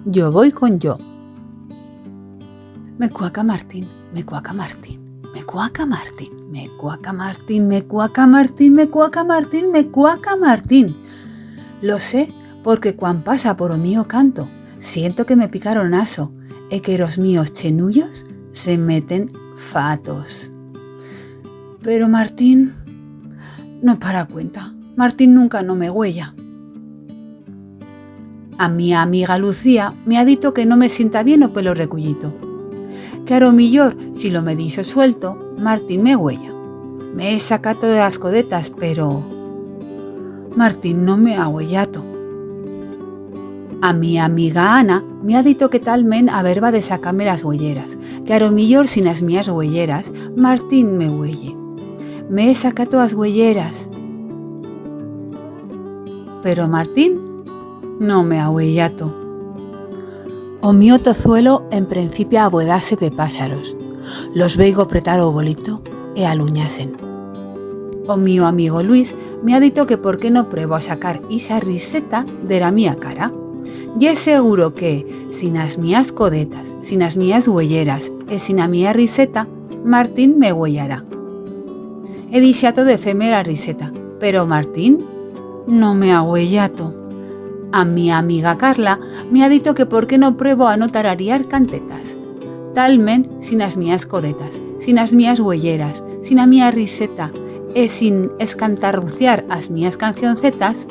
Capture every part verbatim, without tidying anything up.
Yo voi con yo. Me cuaca Martín, me cuaca Martín, me cuaca Martín, me cuaca Martín, me cuaca Martín, me cuaca Martín, me cuaca Martín. Lo sé, porque cuan pasa por o mío canto, siento que me pica o naso e que ros míos chenullos se meten fatos. Pero Martín no para cuenta. Martín nunca no me güella. A mi amiga Lucía me ha dito que no me sienta bien o pelo recullito. Que a ro millor, si lo me dixo suelto, Martín me güella. Me saca todas las codetas, pero Martín no me ha güellato. A mi amiga Ana me ha dito que talment a verba de sacar-me las güelleras, que a ro millor sin as mías güelleras, Martín me güelle. Me he sacato as güelleras. Pero Martín no me ha güellato. O mío tozuelo emprencipia a abuedar-se de paixaros. Los veigo pretar o bolito e alunyar-se'n. O mío amigo Luis me ha dito que por qué no pruebo a sacar ixa riseta de ra mía cara. Ye seguro que, sin as mías codetas, sin as mías güelleras e sin a mía riseta, Martín me güellará. He dixato de fer-me ra riseta, pero Martín no me ha güellato. A mi amiga Carla me ha dito que por qué no pruebo a no tarariar cantetas. Talment sin as mías codetas, sin as mías güelleras, sin a mía riseta e sin escantarruciar as mías cancioncetas,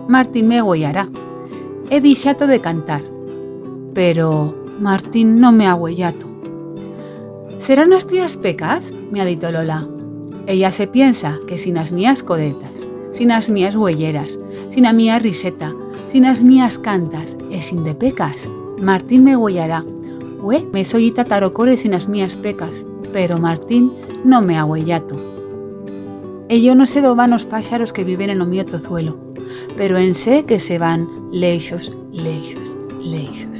Martín me güellará. He dixato de cantar, pero Martín no me ha güellato. Serán as tuyas pecas? Me ha dito Lola. Ella se piensa que sin as mías codetas, sin as mías güelleras, sin a mía riseta, sin as mías cantas e sin de pecas, Martín me güellará. Hue, me soi ita ta ro cole sin as mías pecas, pero Martín no me ha güellato. E yo no sé do van os paixaros que viven en o mío tozuelo, pero en sé que se van leixos, leixos, leixos.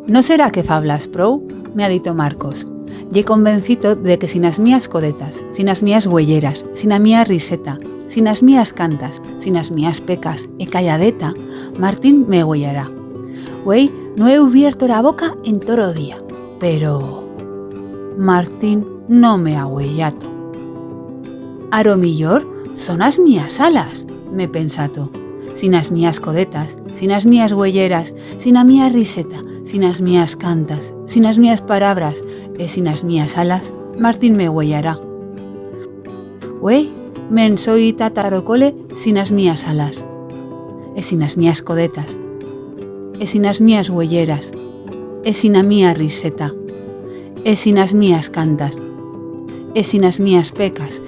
No será que fablas prou? Me ha dito Marcos. Ye convencito de que sin as mías codetas, sin as mías güelleras, sin a mía riseta, sin as mías cantas, sin as mías pecas e calladeta, Martín me güellará. Hue no he ubierto ra boca en tot o día, pero Martín no me ha güellato. A ro millor son as mías alas, m'he pensato. Sin as mías codetas, sin as mías güelleras, sin a mía riseta, sin as mías cantas, sin as mías parabras e sin as mías alas, Martín me güellará. Hue, me'n soi ita ta ro cole sin as mías alas, e sin as mías codetas, e sin as mías güelleras, e sin a mía riseta, e sin as mías cantas, e sin as mías pecas,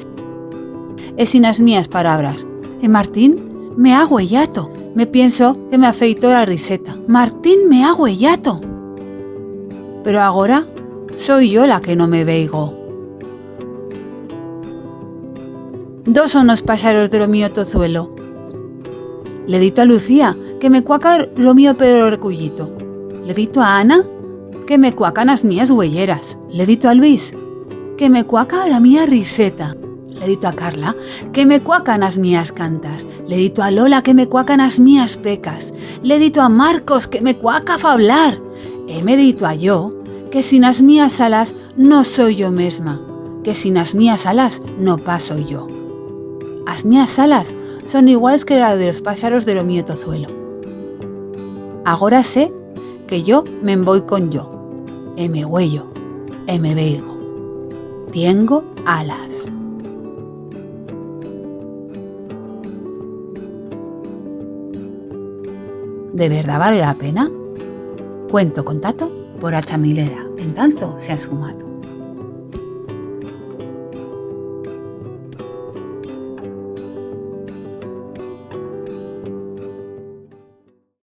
e sin as mías parabras. E Martín me ha güellato. Me pienso que me ha feito ra riseta. Martín me ha güellato. Pero agora soi yo la que no me veigo. Dó son os paixaros de ro mío tozuelo? L'he dito a Lucía que me cuaca ro mío pelo recullito. L'he dito a Ana que me cuacan as mías güelleras. L'he dito a Luis que me cuaca ra mía riseta. L'he dito a Carla que me cuacan as mías cantas. L'he dito a Lola que me cuacan as mías pecas. L'he dito a Marcos que me cuaca fablar. Heme dito a yo que sin as mías alas no soi yo mesma, que sin as mías alas no paso yo. As mías alas son iguals que las de los paixaros de ro mío tozuelo. Agora sé que yo me'n voi con yo, e me güello, e me veigo. Tiengo alas. De verdat vale la pena? Cuento contato por A Chamilera, en tanto seas fumato.